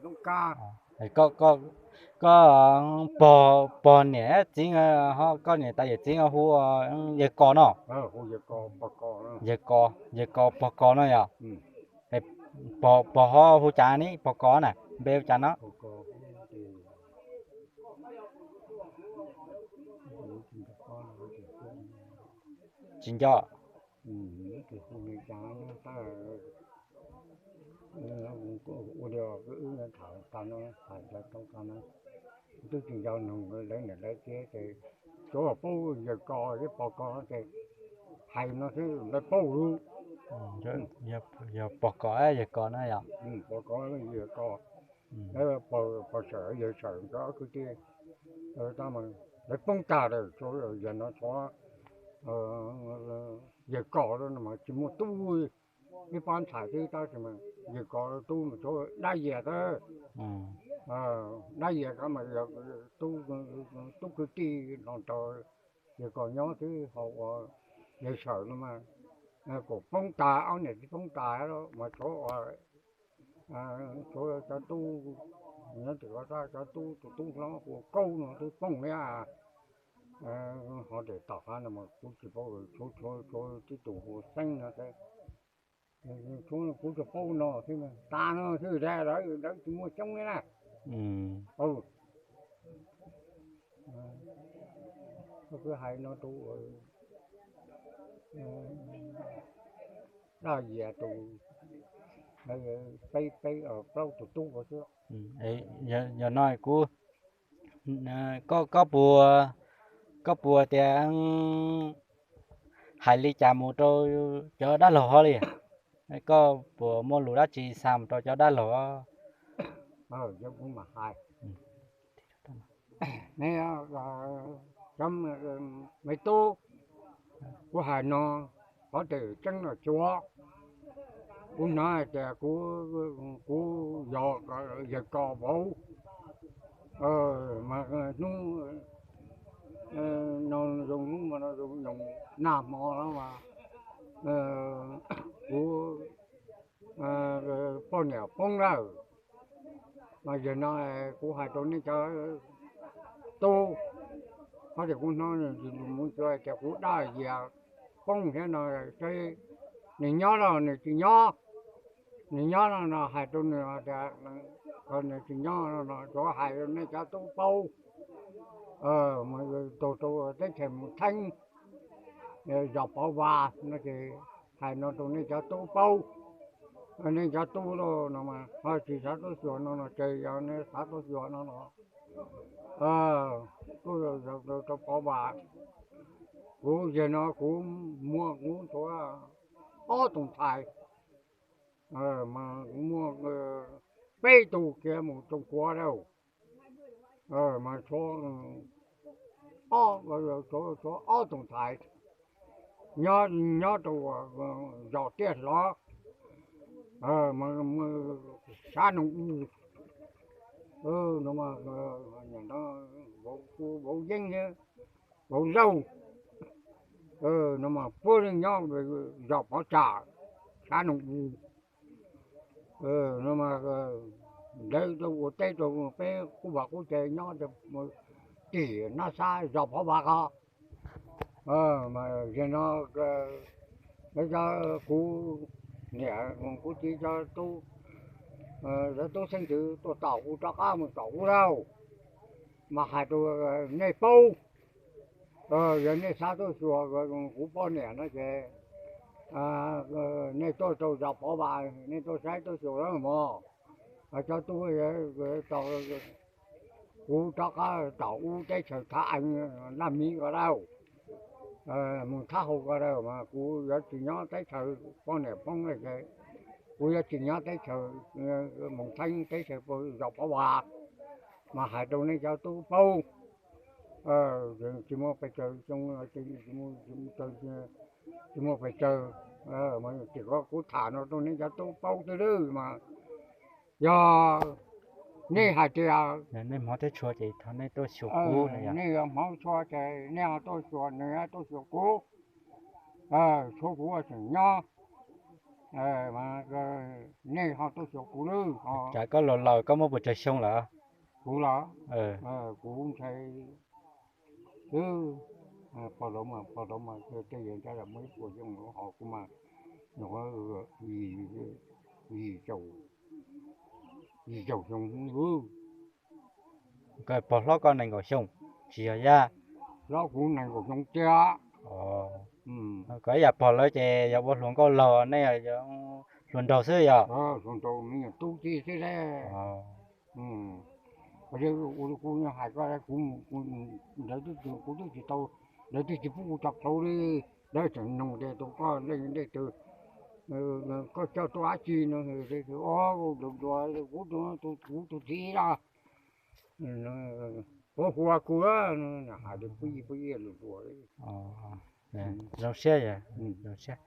Koj, koj pog niam txiv, koj niam tais yawm txiv hu yawg Kos no? Yawg Kos, yawg Kos pog Kos no yog? Pog ho hu cas ne, pog Kos na npe hu cas no? Tsis nco. Ua li wb tham tau no, hais tau tau no, twb tsis nco nug lawv niam lawv txiv ces tsuav paub yawg Kos thiab pog Kos ces hais no xwb lawv paub lawm. Yog pog Kos, yawg Kos no yog? Pog Kos, yawg Kos, pog Sawm yawg Sawm nkawd ob kwv tij, lawv poob tag lawm, yawg no tshuav yawg Kos no mas tsis muaj tub, ib pab ntxhais xwb tab sis mas yawg Kos tub mas tshuav Dab Yias xwb. Dab Yias ko mas yog tub kwv tij los nrog yawg Kos nyob xwb, ho uas yawg Sawm no mas kuj poob tas, ob niam txiv poob tas mas tshuav, tshuav cov tub, nyob tim ko tab cov tub, tus tub hlob hu ua Kaub no twb poob thiab. Ho tim tom qab no mas kuv tsis paub, tshuav, tshuav tib tus hu ua Xeeb no xwb. Kuv tsuas paub no xwb, tas no xwb, lawv, lawv tsis muaj coob li na. Koj twb hais no rau Dab Yias tus, peb, peb plaub tus tub ko xwb. Yog no kuv, koj, koj puas, koj puas tias hais li cas mus rau cov dab laug ho li? Koj puas muaj lus dab tsi xa mus rau cov dab laug? Cov me tub, kuv hais no qhov twg tseeb los tsuav, kuv hnov hais tias kuv, kuv yog yawg Kos vauv, mas hnub no zoo, hnub no zoo nyoog nag hmo no mas kuv poj niam poob lawm. Mas yog no kuv hais rau nej cov tub, qhov tias kuv hnov mus ntxiv tias kuv Dab Yias poob thiab no, seb nws nyob los nws tsis nyob. Nws nyob no no hais rau nws tias nws tsis nyob no no, tsuav hais rau nej cov tub paub. Tug rau teb chaws Moos Theeb, zos Pov Vas no ces hais no rau nej cov tub paub. Nej cov tub no mas ho tsis xav tuaj xyuas no no ces yog nej xav tuaj xyuas no no, tuaj rau Pov Vas. Kuv yog no kuv muaj kuv tshuav ob tug ntxhais, mas kuv muaj peb tug khiav mus Tooj Kuav lawm, mas tshuav ob, tshuav ob tug ntxhais nyob, nyob rau zos Tiaj Hlov, sab Noog U. Vauv Yeeb thiab vauv Zaug no mas puab nyob zos Pov Tsam, sab Noog U. No mas lawv ua teb rau peb qub vaj qub tse nyob tim Nab Xab zos Pov Vas ko. Mas yog no lawv cov, kuv niam kuv txiv cov tub, cov tub xeeb ntxwv tuaj tom kuv rov qab mus tom kuv lauj. Mas hais rau nej paub, yog nej xav tuaj xyuas kuv poj niam no ces nej tuaj rau zos Pov Vas, nej tuaj saib tuaj xyuas lawm mog. Cov tub, kuv rov qab tom ub teb chaws Thav Ees, Laj Miv ko lauj, mus Thab Hau ko lauj, mas kuv yuav tsis nyob teb chaws poj niam poob ces kuv yuav tsis nyob teb chaws Moos Theeb, teb chaws zos Pov Vas. Mas hais rau nej cov tub paub, tsis muaj pes tsawg, tsis muaj pes tsawg, mas tim ko kuv tham no rau nej cov tub paub xwb mas yog nej hais tias nej hmov thiab tshua ces thov nej tuaj xyuas kuv, nej yog hmov tshua ces nej tuaj xyuas, nws tuaj xyuas kuv, tshuav kuv ua tseem nyob. Mas nej ho tuaj xyuas kuv lawm. Cas koj laus laus koj muaj puas tsawg xyoo lawm? Kuv los, kuv ntshai xwb, pog laus mas, pog laus mas tej yawg ntshai los muaj ib puas xyoo los ho kuv mas, no, yim, yim caum, yim caum xyoo xwb. Koj pog hlob koj nees nkaum xyoo, tsis yog yaj? Hlob kuv nees nkaum xyoo tiag. Koj ib yam pog lawv ces yog ua hluas nkauj laug, nej yog hluas nraug xwb yog? Hluas nraug me nyuam tub tij xwb ne. Kuv hais koj, kuv, ntawd kuv twb tsis tau, lawv twb tsis pub kuv tso plhuav li. Lawv tseem nug tias tus koj leej twg, koj coj tuaj dab tsi no. Tus, tus, kuv tus txiv los, ua hu ua kuv, hais li pub yij pub yij lus hluas li. Zoo siab yog, zoo siab.